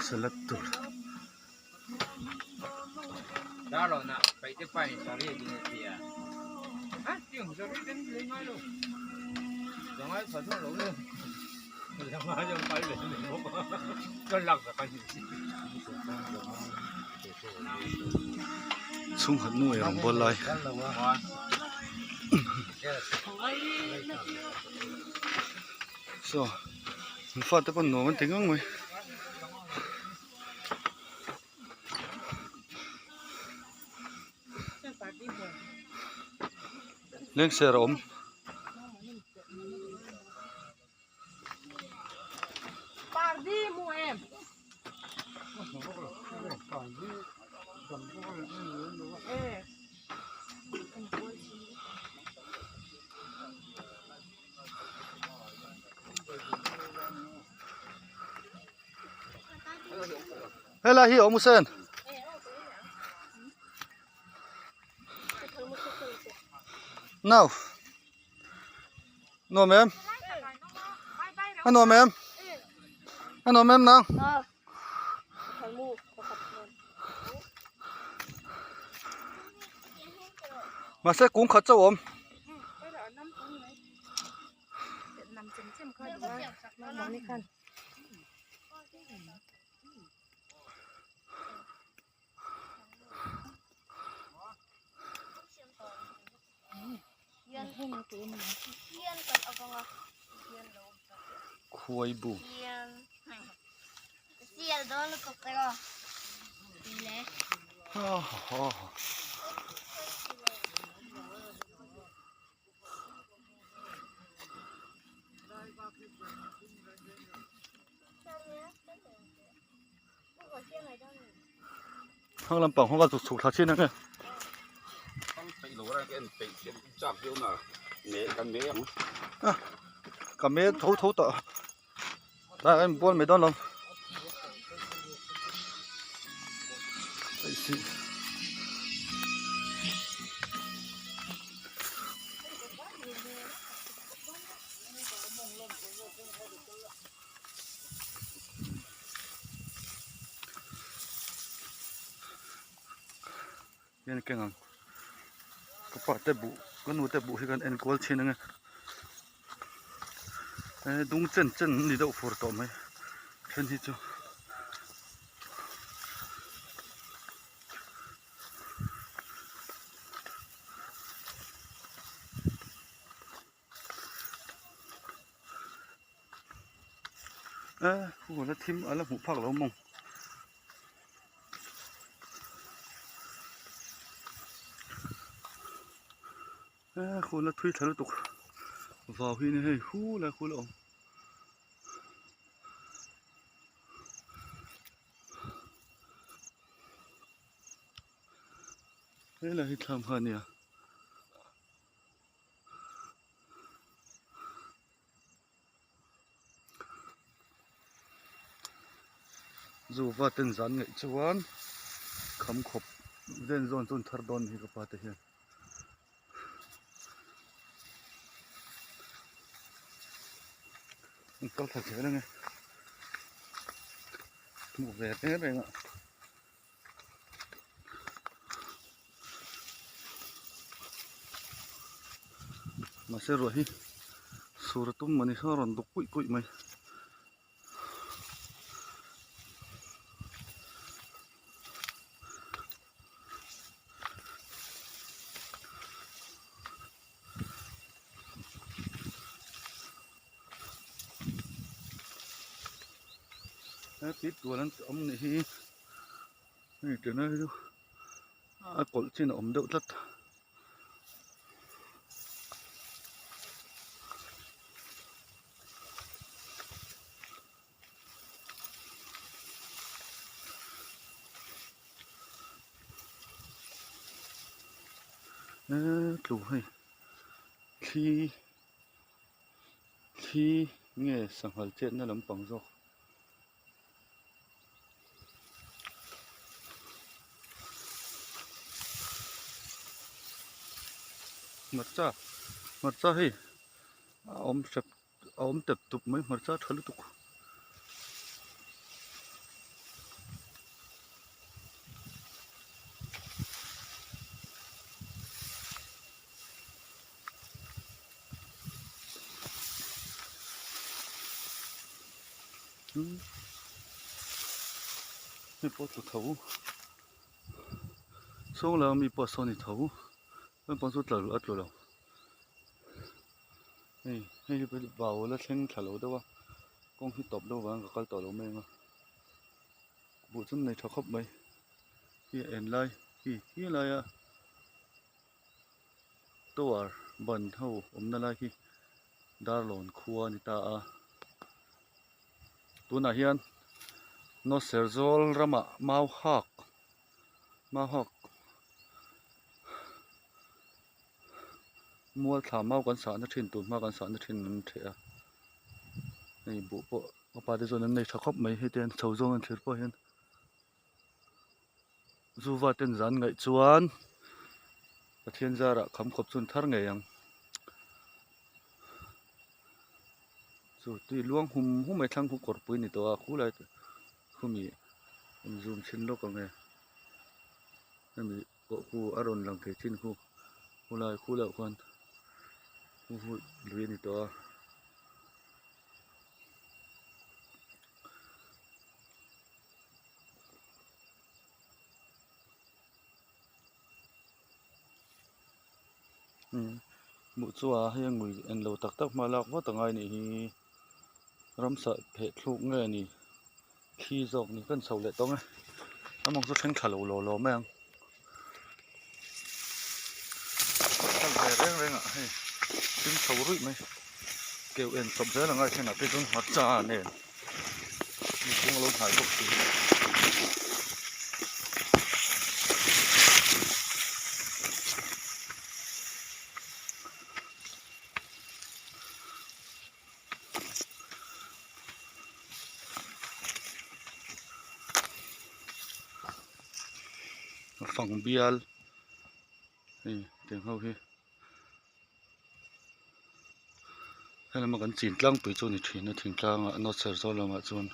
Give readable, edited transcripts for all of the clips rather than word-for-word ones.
Salad tur. Chhungkhat nu ei rawng bawl lai. Saw an fate pawn nuam an ti ngang mai. Lengser a awm. Helai hi awm sen. Nau. Nuam em? A nuam em? A nuam em nang? Mahse kung khat chauh awm. Khuai bu. Hang lampang ho ka chhuk chhuk thla thin ang e. Ka me tho tho tawh tlaiah hian bual mai dawn lo. Hian keng ang ka pa te buh ka nu te buh hi kan en kual thin ang e eh dung chen chen an ni deuh fur tawh mai then hi chu. Khu la thim a la hmuh phak lo mawng khu la thui thla lutuk vau hi hei hu lai khu la awm. Helai hi thlam kha a nia. Zuva ten zan ngaih chuan kham khawp ven zawn chu an thar dawn hi ka pa te hian. An kal thla zel ange hmuh ve reng reng a. Mahse ruah hi sur a tum mawni sawn a rawn duk kuih kuih mai. He tui tual an awm nih hi hei tuna hi chu a kawlh chin a awm deuh tlat. Eee tlu hei thli. Thli nge sanghal chetna lampang zawk. Hmarcha hmarcha hei a awm hrep a awm tep tup mai hmarcha tha lutuk. Umm hei pawh tlu tho saw lai ami pawh saw ni tho naupang chu tla a tlu lo hei hei hi vau la thleng thla lo deuh a kawng hi tawp deuh vang ka kal tawh lo mai ang a buh chu nei tha khawp mai hi a en lai hi hi laia tower ban ho awmna lai hi Darlawn khua a ni ta a tunah hian Nawser zawl ramah mau hak mau hak mual thla mau kan sahna thin tun hma kan sahna thin an ṭheh a hei buh pawh ka pa te chuan an nei ṭha khawp mai heti an chho zawng an thlir pawh hian. Zuva ten zan ngaih chuan Pathian zarah kham khawp chu an thar ngei ang. Chu tui luang hum hum mai thlang khu kawrpui ni tawh a khulai khumi an zoom chhin lawk ang e. Hemi pawh khu a rawn lang thei chin khu khulai khulaiah khuan khu hu lui a ni tawh a. Hmuh chu a hei a ngui en lo tak tak hma lak vat a ngai nih hi ramsa pheh thluk nge ni thli zawk ni kan chho leh tawng e a mawng chu thleng thla lo law law mai ang kal ve reng reng ah hei thim chho ruih mai keu en chawp zel a ngai thenah te chuan hmarcha nen. Mihring alo hnai bawk si. Fang bial hei tiang ho hi. Helama kan chin tlangpui chu a ni thin a thingtlangah north Serzawl lamah chuan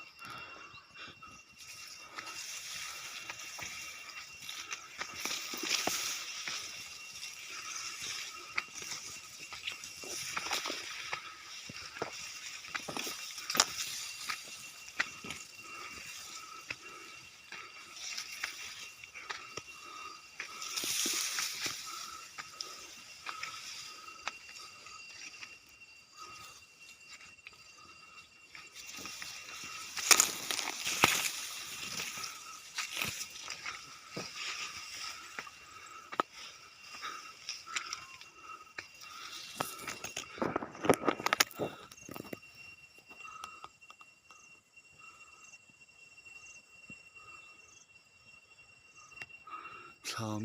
Thlam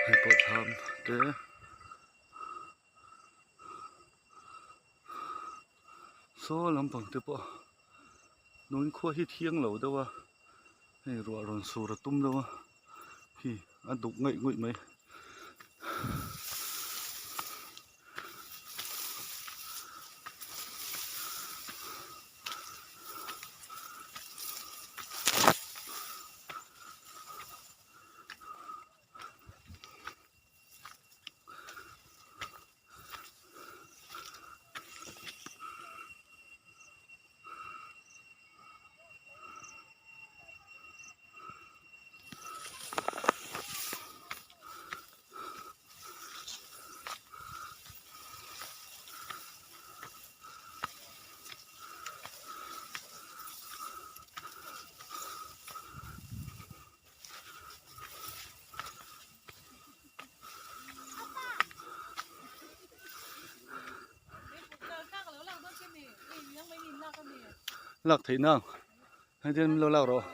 hei pawh thlam te saw lampang te pawh nung khua hi thiang lo deuh a hei ruah rawn sur a tum deuh a khi a duk ngaih ngawih mai. Lak theih nang hei te min lo lak rawh.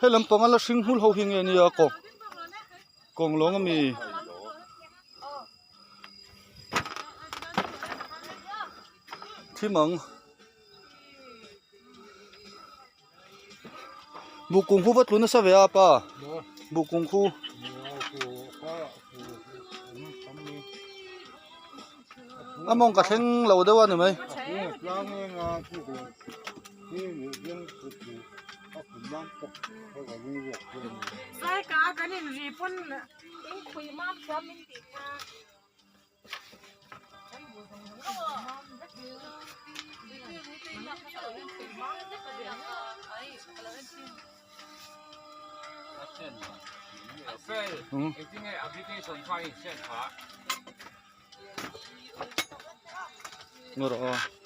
He lampanga la hring hmul ho hi nge nia kawng kawng lawng ami. Thim ang. Buh kung khu va tlu nasa ve a pa buh kung khu. A mawng ka thleng lo deuh a ni mai. Ngaw rawh aw.